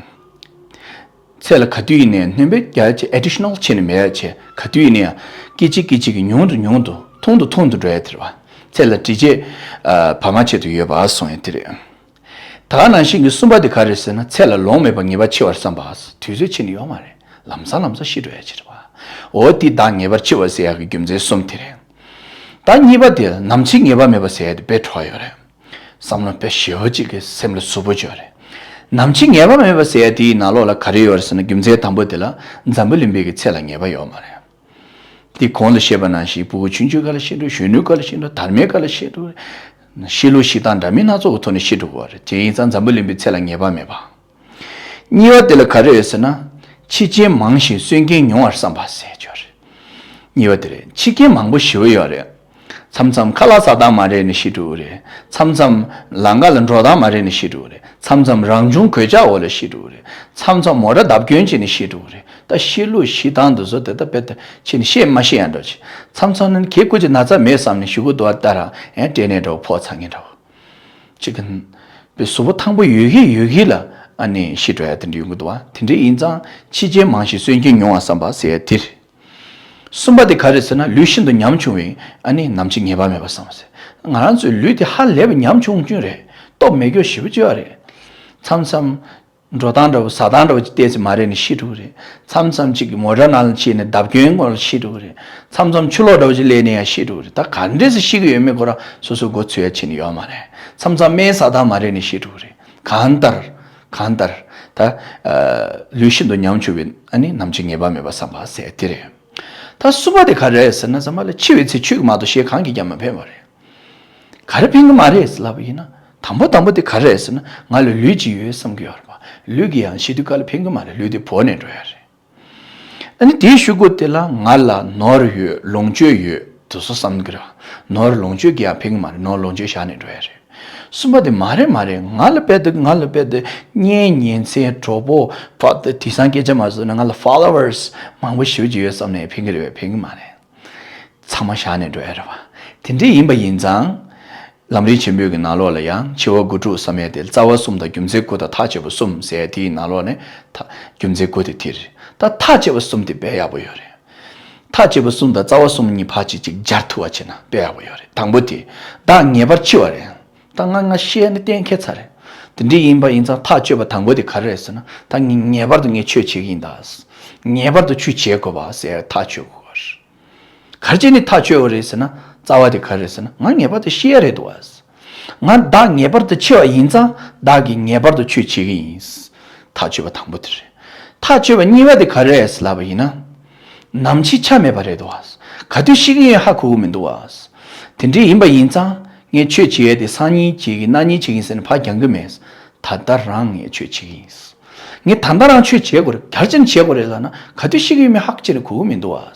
ཚེ་ལ་ག་དུས་ཡིན་ནའི་སྣོན་པ་རྒྱ་ཆེ་additional་བྱས་ནས་མེད་ཡ་ཆེ། ག་དུས་ཡིན་ནའི་སྐད་ཅིག་སྐད་ཅིག་གིས་ཉུང་དུ་ཉུང་དུ་ཐུང་དུ་ཐུང་དུ་འགྲོ་ཡ་དེ་རེད་བ། ཚེ་ལ་འབྲས་བུ་ཨ་བར་མ་ཆད་དུ་ཡོད་པ་གསུང་ཡས་དེ་རེད། ད་ག་ནང་བཞིན་གྱི་གསུམ་པ་དེ་ག་རེ་ཟེར་ན། ཚེ་ལ་ལོང་མེད་པར་ངེས་པར་འཆི་བར་བསམ་པ། དུས་ཚོད་ཕྱིན་ནས་ཡོད་མ་རེད། ལམ་སང་ལམ་སང་ཤི་འགྲོ་ཡ་ཅིག་རེད་བ། འོ་དེ་བདག་ངེས་པར་འཆི་བ་ཟེར་ཡག་གི་རྒྱུ་མཚན་གསུམ་དེ་རེད། ད་གཉིས་པ་དེ་ནམ་འཆི་ངེས་པ་མེད་པ་ཟེར་ཡ་དེ་དཔེ་བྲོ་བ་ཡོད་རེད། བསམ་བློ་དཔེ་ཞེ་པོ་ཅིག་གི་སེམས་ལ་ཟུག་པོ་ཅིག་ཡོད་རེད། ནམ་འཆི་ངེས་པ་མེད་པ་ཟེར་ཡ་དེའི་ནང་ལོགས་ལ་ག་རེ་ཡོད་རེད་ཟེར་ན། རྒྱུ་མཚན་དང་པོ་དེ་ལ་འཛམ་བུ་གླིང་པའི་གི་ཚེ་ལ་ངེས་པ་ཡོད་མ་རེད། དེ་གོང་ལ་བཤད་པ་ནང་བཞིན་ཕྲུ་གུ་ཆུང་ཆུང་སྐབས་ལ་ཤི་འགྲོ། གཞོན་ནུའི་སྐབས་ལ་ཤི་འགྲོ། དར་མའི་སྐབས་ལ་ཤི་འགྲོ། ཤི་ལུགས་ཤི་སྟངས་འདྲ་མིན་སྣ་ཚོགས་ཀྱི་ཐོག་ནས་ཤི་འགྲོ་གི་ཡོད་རེད། དེ་ཡིན་ཙང་འཛམ་བུ་གླིང་པའི་ཚེ་ལ་ངེས་པ་མེད་པ། གཉིས་པ་དེ་ལ་ག་རེ་ཡོད་ཟེར་ན། འཆི་རྐྱེན་མང་ཞིང་གསོན་རྐྱེན་ཉུང་བར་བསམ་པ་ཟེར་ཡོད་རེད། གཉིས་པ་དེ་རེད། འཆི་རྐྱེན་མང་པོ་ཞེ་པོ་ཡོད་རེད། མཚམས་མཚམས་ཁ་ལག་ཟ་སྟངས་མ་རེད་ནས་ཤི་འགྲོ་གི་རེད། མཚམས་མཚམས་ལམ་ཁ་ལ་འགྲོ་སྟངས་མ་རེད་ནས་ཤི་འགྲོ་གི་རེད། མཚམས་མཚམས་རང་བྱུང་གོད་ཆག་འོག་ལ་ཤི་འགྲོ་གི་རེད། མཚམས་མཚམས་མོ་ཊ་བརྡབ་སྐྱོན་བྱས་ནས་ཤི་འགྲོ་གི་རེད། ད་ཤི་ལུགས་ཤི་སྟངས་འདི་ཚོ་དེ་ལྟ་བུ་དེ་ཕྱིན་ནས་ཤེས་མ་ཤེས་ཡང་འདྲ་ཅིག་མཚམས་མཚམས་ནི་གལ་སྐུ་ཅིག་ན་ཚ་མེད་བསམ་ནས་ཤི་གི་འདུག་བ། ལྟ་ར་ཨེ་སྐྲན་ནད་འདྲ་བོ་ཕོག་ཚར་མཁན་འདྲ་བོ། ཅིག་གི་པའི་གཟུགས་པོ་ཐང་པོ་ཡོད་གི་ཡོད་གི་ལ་ཨ་ནི་ཤི་འགྲོ་ཡ་དེ་འདྲ་ཡོང་གི་འདུག་བ། དེ་འདྲ་ཡིན་ཙང་འཆི་རྐྱེན་མང་ཞིང་གསོན་རྐྱེན་ཉུང་བ་བསམ་པ་ཟེར་ཡ་དེ་རེད། གསུམ་པ་དེ་ག་རེ་ཟེར་ན། ལུས་ཤིན་ཏུ་ཉམ་ཆུང་བས་ཨ་ནི་ནམ་འཆི་ངེས་པ་མེད་པར་བསམ་ཟེར། ང་རང་ཚོའི་ལུས་དེ་ཧ་ལས་པའི་ཉམ་ཆུང་ཆུང་རེད། སྟོབས་མེད་རྒྱུ་ཞེ་པོ་ཅིག་ཡོད་རེད། མཚམས་མཚམས་འགྲོ་སྟངས་འདྲ་བོ་ཟ་སྟངས་འདྲ་བོ་ཅིག་བལྟས་ཚེ་མ་རེད་ནས་ཤི་འགྲོ་གི་རེད། མཚམས་མཚམས་ཅིག་གི་མོ་ཊ་ནང་ལ་ཕྱིན་ནས་བརྡབ་སྐྱོན་སྔོན་ལ་ཤི་འགྲོ་གི་རེད། མཚམས་མཚམས་ཆུ་ལོག་འདྲ་བོ་ཅིག་སླེབས་ནས་ཡང་ཤི་འགྲོ་གི་རེད། ད་ག་འདྲས་སེ་ཤི་གི་ཡོད་མེད་ཁོ་རང་སོ་སོའི་མགོ་ཚོས་ཡ་བྱེད་ནི་ཡོད་མ་རེད། མཚམས་མཚམས་སྨན་ཟ་སྟངས་མ་རེད་ནས་ཤི་འགྲོ་གི་རེད། གང་ལྟར། གང་ལྟར། ད་ཨ་ལུས་ཤིན་ཏུ་ཉམ་ཆུང་བས་ཨ་ནི་ནམ་འཆི་ངེས་པ་མེད་པར་བསམ་པ་ཟེར་དེ་རེད། ད་གསུམ་པ་དེ་ག་རེ་རེད་ཟེར་ན། ཚང་མ་ལ་འཆི་བའི་ཚེ་ཆོས་ཀྱི་མ་གཏོགས་གཞན་གང་གིས་ཀྱང་མ་ཕན་པ་རེད། ག་རེ་ཕན་གི་མ་རེད་ལབ་པ་ཡིན་ན། དང་པོ་དང་པོ་དེ་ག་རེ་རེད་ཟེར་ན། ང་ལ་ལུས་ཅིག་ཡོད་བསམ་གི་ཡོད་རེད་པ། ལུས་ཀྱིས་ཡང་ཤི་དུས་སྐབས་ལ་ཕན་གི་མ་རེད། ལུས་དེ་བོར་ནས་འགྲོ་ཡ་རེད། ཨ་ནི་དེའི་གཞུག་གུ་དེ་ལ་ང་ལ་ནོར་ཡོད་ལོངས་སྤྱོད་ཡོད་དེ་ཚོ་བསམ་གི་རེད། ནོར་ལོངས་སྤྱོད་ཀྱིས་ཡང་ཕན་གི་མ་རེད། ནོར་ལོངས་སྤྱོད་བཞག་ནས་འགྲོ་ཡ་རེད། གསུམ་པ་དེ་མ་རེད་མ་རེད། ང་ལ་དཔེ་དེ་ང་ལ་དཔེ་དེ་གཉེན་ཉེ་ཚན་གྲོགས་པོ་ཕ་དེ་དེང་སང་སྐད་ཆ་མ་བཟོས་ན་ང་ལ་ཕོ་ལོ་ཝར་སི་མང་པོ་ཞེ་པོ་ཅིག་ཡོད་བསམ་ནས་ཕན་གི་རེད་པས། ཕན་གི་མ་རེད། ཚང་མ་བཞག་ནས་འགྲོ་ཡ་རེད་བ། དེ་འདྲ་ཡིན་པ་ཡིན་ཙང་། ལམ་རིམ་ཆེན་པོའི་གི་ནང་ལོགས་ལ་ཡང་འཆི་བ་དགུ་ཕྲུགས་བསམ་ཡས་དེ་རྩ་བ་གསུམ་དང་རྒྱུ་མཚན་དགུ་དང་ཐག་ཆོད་པ་གསུམ་ཟེར་ཡས་དེའི་ནང་ལོགས་ནས་ཐ་རྒྱུ་མཚན་དགུ་དེ་དེ་རེད། ད་ཐག་ཆོད་པ་གསུམ་དེ་དཔེ་ཡག་པོ་ཡོད་རེད། ཐག་ཆོད་པ་གསུམ་དང་རྩ་བ་གསུམ་གཉིས་ཕར་ཅིག་ཅིག་སྦྱར་ཐུབ་པ་བྱས་ན་དཔེ་ཡག་པོ་ཡོད་རེད། དང་པོ་དེ། བདག་ངེས་པར་འཆི་བ་རེད། ད་ང་ང་ཤི་ཡ་ནི་གཏན་འཁེལ་ཚར་རེད། དེ་འདྲ་ཡིན་པ་ཡིན་ཙང་ཐག་ཆོད་པ་དང་པོ་དེ་ག་རེ་རེད་ཟེར་ན། ད་ངས་ངེས་པར་དུ་ངས་ཆོས་བྱེད་ཀྱི་ཡིན་ད། ངེས་པར་དུ་ཆོས་བྱེད་དགོས་པ་ཟེར་ཐག་ཆོད་དགོས་པ་རེད། ག་རེ་བྱས་ནས་ཐག་ཆོད་པ་རེད་ཟེར་ན། རྩ་བ་དེ་ག་རེ་རེད་ཟེར་ན། ང་ངེས་པར་དུ་ཤི་ཡ་རེད་འདུག་བ། ང་བདག་ངེས་པར་དུ་འཆི་བ་ཡིན་ཙང་བདག་གིས་ངེས་པར་དུ་ཆོས་བྱེད་ཀྱི་ཡིན། ཐག་ཆོད་པ་དང་པོ་དེ་རེད། ཐག་ཆོད་པ་གཉིས་པ་དེ་ག་རེ་རེད་ཟེར་ལབ་པ་ཡིན་ན། ནམ་འཆི་ཆ་མེད་པ་རེད་འདུག་བ། ག་དུས་ཤི་གི་ཡིན་ཧ་གོ་གི་མི་འདུག་བ། དེ་འདྲ་ཡིན་པ་ཡིན་ཙང་ངས་ཆོས་བྱེད་ཡས་དེ་སང་ཉིན་བྱེད་ཀྱི་གནངས་ཉིན་བྱེད་ཀྱི་ཟེར་ནས་ཕར་འགྱངས་གི་མེད། ད་ལྟ་རང་ངས་ཆོས་བྱེད་ཀྱི་ཡིན། ངས་ད་ལྟ་རང་ཆོས་བྱེད་དགོས་རེད། ག་རེ་བྱས་ནས་བྱེད་དགོས་རེད་ལབ་ན། ག་དུས་ཤི་གི་ཡོད་མེད་ཧ་ཅིག་ནས་གོ་གི་མི་འདུག་བ།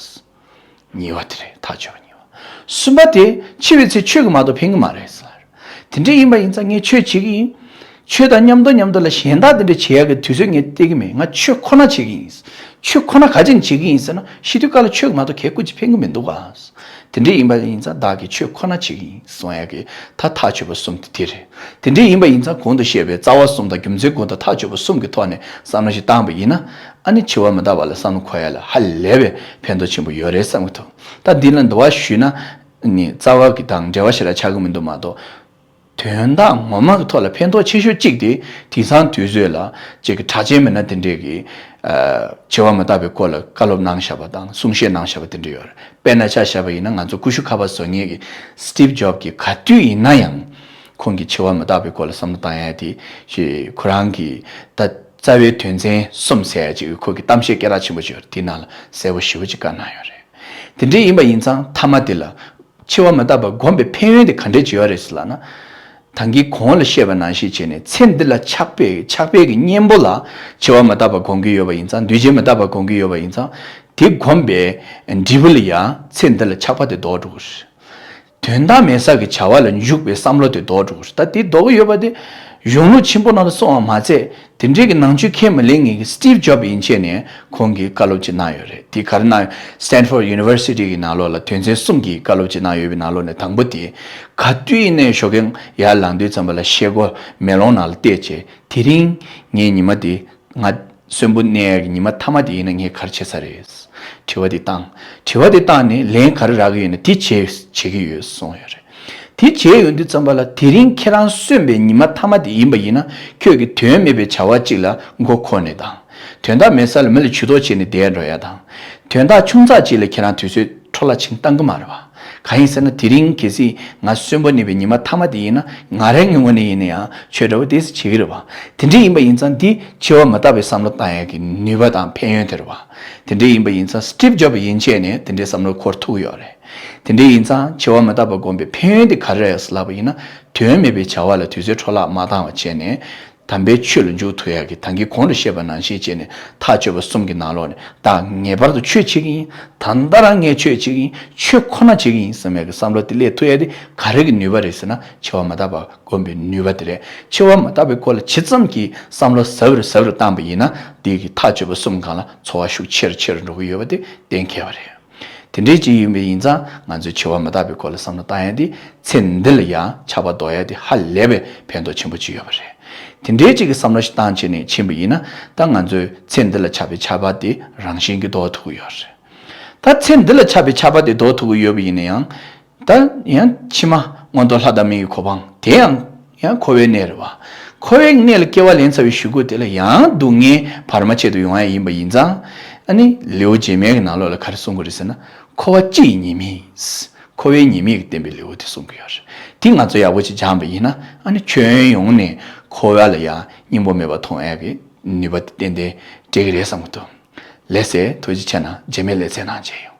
གཉིས་པ་དེ་རེད། ཐག་ཆོད་པ་གཉིས་པ། གསུམ་པ་དེ་འཆི་བའི་ཚེ་ཆོས་ཀྱིས་མ་གཏོགས་ཕན་གི་མ་རེད་ཟེར། དེ་འདྲ་ཡིན་པ་ཡིན་ཙང་ངས་ཆོས་བྱེད་ཀྱི་ཡིན། ཆོས་དང་མཉམ་དུ་མཉམ་དུ་ལ་གཞན་དག་དེ་འདྲ་བྱེད་ཡག་གི་དུས་ཚོད་ངས་སྟེར་གི་མེད། ང་ཆོས་ཁོ་ན་བྱེད་ཀྱི་ཡིན། ཆོས་ཁོ་ན་ག་ཅིག་བྱེད་ཀྱི་ཡིན་ཟེར་ན། ཤི་དུས་སྐབས་ལ་ཆོས་ཀྱིས་མ་གཏོགས་གལ་སྐུ་ཅིག་ཕན་གི་མི་འདུག་ག། དེ་འདྲ་ཡིན་པ་ཡིན་ཙང་བདག་གིས་ཆོས་ཁོ་ན་བྱེད་ཀྱི་ཡིན་གསུང་ཡག་གི་ད་ཐག་ཆོད་པ་གསུམ་དེ་དེ་རེད། དེ་འདྲ་ཡིན་པ་ཡིན་ཙང་གོང་དུ་བཤད་པའི་རྩ་བ་གསུམ་དང་རྒྱུ་མཚན་དགུ་དང་ཐག་ཆོད་པ་གསུམ་གྱི་ཐོག་ནས་བསམ་བློ་ཞིག་བཏང་བ་ཡིན་ན། ཨ་ནི་འཆི་བ་མི་རྟག་པ་ལ་བསམ་བློ་འཁོར་ཡ་ལ་ཧ་ལས་པའི་ཕན་ཐོགས་ཆེན་པོ་ཡོད་རེད་བསམ་གྱི་འདུག་ད་འདི་ལ་འདུ་བ་ཞུས་ན། ནི་རྩ་བ་གི་དང་འབྲེལ་བ་ཞེ་དྲག་ཆགས་ཀྱི་མི་འདུག་མ་གཏོགས། དོན་དག་ངོ་མ་གི་ཐོག་ལ་ཕན་ཐོགས་ཆེ་ཤོས་གཅིག་དེ་དེང་སང་དུས་ཚོད་ལ་ཅིག་གི་གྲགས་ཅན་མི་སྣ་དེ་འདྲས་ཀྱི་ཨ་འཆི་བ་མི་རྟག་པའི་སྐོར་ལ་བཀའ་སློབ་གནང་བཞག་པ་དང་གསུང་བཤད་གནང་བཞག་པ་དེ་འདྲ་ཡོད་རེད། དཔེར་ན་ཆ་བཞག་པ་ཡིན་ན་ང་ཚོ་ཀུ་ཤུ་ཁ་པར་བཟོ་མཁན་གྱི་Steve Jobs་གྱིས་ག་དུས་ཡིན་ན་ཡང་ཁོང་གི་འཆི་བ་མི་རྟག་པའི་སྐོར་ལ་བསམ་བློ་བཏང་ཡ་དེ་ཞེས་ཁོ་རང་གིས་ད་རྩ་བའི་དོན་ཚན་གསུམ་ཟེར་ཡ་ཅིག་ཁོ་གི་གཏམ་བཤད་སྐད་གྲགས་ཆེན་པོ་ཅིག་ཡོད་རེད། དེ་ནང་ལ་གསལ་པོ་ཞེ་པོ་ཅིག་བཀའ་གནང་ཡོད་རེད། དེ་འདྲ་ཡིན་པ་ཡིན་ཙང་མཐའ་མ་དེ་ལ། འཆི་བ་མི་རྟག་པ་སྒོམ་པའི་ཕན་ཡོན་དེ་ག་འདྲས་ཅིག་ཡོད་རེད་ཟེར་ལབ་ན། ད་གིན་གོང་ལ་བཤད་པ་ནང་བཞིན་བྱས་ནས་ཚེ་འདི་ལ་ཆགས་པའི་ཆགས་པའི་གི་གཉེན་པོ་ལ་འཆི་བ་མི་རྟག་པ་སྒོམ་གྱི་ཡོད་པ་ཡིན་ཙང་འདུས་བྱས་མི་རྟག་པ་སྒོམ་གྱི་ཡོད་པ་ཡིན་ཙང་དེ་སྒོམ་པའི་འབྲས་བུ་ལ་ཡང་ཚེ་འདི་ལ་ཆགས་པ་དེ་ལྡོག་འགྲོ་གི་རེད། དོན་དག་མེད་ས་གི་བྱ་བ་ལ་འཇུག་པའི་བསམ་བློ་དེ་ལྡོག་འགྲོ་གི་རེད། ད་དེ་ལྡོག་གི་ཡོད་པ་དེ་གཞུང་ལུགས་ཆེན་པོ་ནང་དུ་སོང་བ་མ་ཚད། དེ་འདྲའི་གི་ནང་ཆོས་ཁས་མི་ལེན་མཁན་གྱི་Steve Jobs་ཡན་ཆད་ནས་ཁོང་གིས་བཀའ་སློབ་ཅིག་གནང་ཡོད་རེད། དེ་ག་རེ་གནང་ཡོད། Stanford University་གི་ནང་ལོགས་ལ་དོན་ཚན་གསུམ་གྱི་བཀའ་སློབ་ཅིག་གནང་ཡོད་པའི་ནང་ལོགས་ནས་དང་པོ་དེ། ག་དུས་ཡིན་ནའི་ཞོགས་ཀས་ཡར་ལངས་དུས་ཙམ་པ་ལ་ཤེལ་སྒོ་མེ་ལོང་ནང་ལ་བལྟས་བྱས་དེ་རིང་ངའི་ཉི་མ་དེ་ང་གསོན་པོ་གནས་ཡག་གི་ཉི་མ་མཐའ་མ་དེ་ཡིན་ན་ངས་ག་རེ་བྱེད་ས་རེད། དྲི་བ་དེ་བཏང་། དྲི་བ་དེ་བཏང་ནས་ལན་ག་རེ་རག་གི་ཡོད་ན་དེ་བྱེད་བྱེད་ཀྱི་ཡོད་གསུངས་ཡོད་རེད། དེ་བྱས་ཡོང་དུས་ཙམ་པ་ལ་དེ་རིང་ཁྱེད་རང་གསོན་པའི་ཉི་མ་མཐའ་མ་དེ་ཡིན་པ་ཡིན་ན་ཁྱོད་ཀྱིས་དོན་མེད་པའི་བྱ་བ་གཅིག་ལ་མགོ་འཁོར་ནས་དང་། དོན་དག་མེད་ས་ལ་མི་ལ་ཇུས་གཏོགས་བྱས་ནས་བསྡད་འགྲོ་ཡ་དང་། དོན་དག་ཆུང་ཙག་ཅིག་ལ་ཁྱེད་རང་དུས་ཚོད་འཕྲོ་བརླག་ཕྱིན་བཏང་གི་མ་རེད་བ། གང་ཡིན་ཟེར་ན་དེ་རིང་གལ་སྲིད་ང་གསོན་པོ་གནས་པའི་ཉི་མ་མཐའ་མ་དེ་ཡིན་ན་ང་རང་གི་ངོས་ནས་ཡིན་ན་ཡང་ཆོས་འདྲ་བོ་དེ་བྱེད་ཀྱི་རེད་བ། དེ་འདྲ་ཡིན་པ་ཡིན་ཙང་འདི་འཆི་བ་མི་རྟག་པའི་བསམ་བློ་བཏང་ཡ་གི་ནུས་པ་དང་ཕན་ཡོན་དེ་རེད་བ། དེ་འདྲ་ཡིན་པ་ཡིན་ཙང་Steve Jobs་ཡན་ཆད་ནས་དེ་འདྲའི་བསམ་བློ་འཁོར་ཐུབ་ཀྱི་ཡོད་རེད། དེ་འདྲ་ཡིན་ཙང་འཆི་བ་མི་རྟག་པ་སྒོམ་པའི་ཕན་ཡོན་དེ་ག་རེ་རེད་ཟེར་ལབ་པ་ཡིན་ན་དོན་མེད་པའི་བྱ་བ་ལ་དུས་ཚོད་འཕྲོ་བརླག་མ་བཏང་བ་བྱས་ནས། དམ་པའི་ཆོས་ལ་འཇུག་ཐུབ་ཡག་གི་ད་གིན་གོང་དུ་བཤད་པ་ནང་བཞིན་བྱས་ནས་ཐག་ཆོད་པ་གསུམ་གྱི་ནང་ལོགས་ནས་ད་ངེས་པར་དུ་ཆོས་བྱེད་ཀྱི་ཡིན། ད་ལྟ་རང་ངས་ཆོས་བྱེད་ཀྱི་ཡིན། ཆོས་ཁོ་ན་བྱེད་ཀྱི་ཡིན་བསམ་ཡག་གི་བསམ་བློ་དེ་སླེབས་ཐུབ་ཡག་དེ་ག་རེ་གི་ནུས་པ་རེད་ཟེར་ན་འཆི་བ་མི་རྟག་པ་སྒོམ་པའི་ནུས་པ་དེ་རེད། འཆི་བ་མི་རྟག་པའི་སྐོར་ལ་ཇི་ཙམ་གྱིས་བསམ་བློ་ཟབ་རུ་ཟབ་རུ་བཏང་པ་ཡིན་ན་དེ་གི་ཐག་ཆོད་པ་གསུམ་སྒང་ལ་ཚོར་བ་ཤུགས་ཆེ་རུ་ཆེ་རུ་འགྲོ་གི་ཡོད་པ་དེ་གཏན་འཁེལ་བ་རེད། དེ་འདྲའི་ཅིག་ཡིན་པ་ཡིན་ཙང་ང་ཚོས་འཆི་བ་མི་རྟག་པའི་སྐོར་ལ་བསམ་བློ་བཏང་ཡ་དེ་ཚེ་འདི་ལ་ཡང་ཆགས་པ་ལྡོག་ཡ་དེ་ཧ་ལས་པའི་ཕན་ཐོགས་ཆེན་པོ་ཅིག་ཡོད་པ་རེད། དེ་འདྲའི་ཅིག་གི་བསམ་བློ་ཞིག་བཏང་བྱས་ནས་ཕྱིན་པ་ཡིན་ན་ད་ང་ཚོས་ཚེ་འདི་ལ་ཆགས་པའི་ཆགས་པ་དེ་རང་བཞིན་གྱིས་ལྡོག་ཐུབ་ཀྱི་ཡོད་རེད། ད་ཚེ་འདི་ལ་ཆགས་པའི་ཆགས་པ་དེ་ལྡོག་ཐུབ་ཀྱི་ཡོད་པ་ཡིན་ན་ཡང་། ད་ཡང་ཕྱི་མ་མངོན་མཐོ་ལྷ་དང་མི་ཡི་གོ་འཕང་དེ་ཡང་ཡང་འཁོར་བའི་གནས་རེད་བ། འཁོར་བའི་གནས་ལ་སྐྱེ་བ་ལེན་ཚར་བའི་གཞུག་གུ་དེ་ལ་ཡང་སྡུག་བསྔལ་བར་མ་ཆད་དུ་ཡོང་ཡ་ཡིན་པ་ཡིན་ཙང་། ཨ་ནི་ལེའུ་རྗེས་མའི་གི་ནང་ལོགས་ལ་ག་རེ་གསུང་གི་རེད་ཟེར་ན། འཁོར་བ་སྤྱི་ཡི་ཉེས་དམིགས། འཁོར་བའི་ཉེས་དམིགས་ཀྱི་བསྟན་པའི་ལེའུ་དེ་གསུང་གི་ཡོད་རེད། དེ་ང་ཚོ་ཡག་པོ་ཅིག་སྦྱངས་པ་ཡིན་ན་ཨ་ནི་ཁྱོན་ཡོངས་ནས་འཁོར་བ་ལ་ཡང་སྙིང་པོ་མེད་པ་མཐོང་ཡ་གི་ནུས་པ་དེ་ཏན་ཏན་སྤྲད་ཀྱི་རེད་བསམ་གི་འདུག་ལགས་སེ། ཐུགས་རྗེ་ཆེ་གནང་། རྗེས་མའི་ལེ་ཚན་ནང་མཇལ་ཡོང་།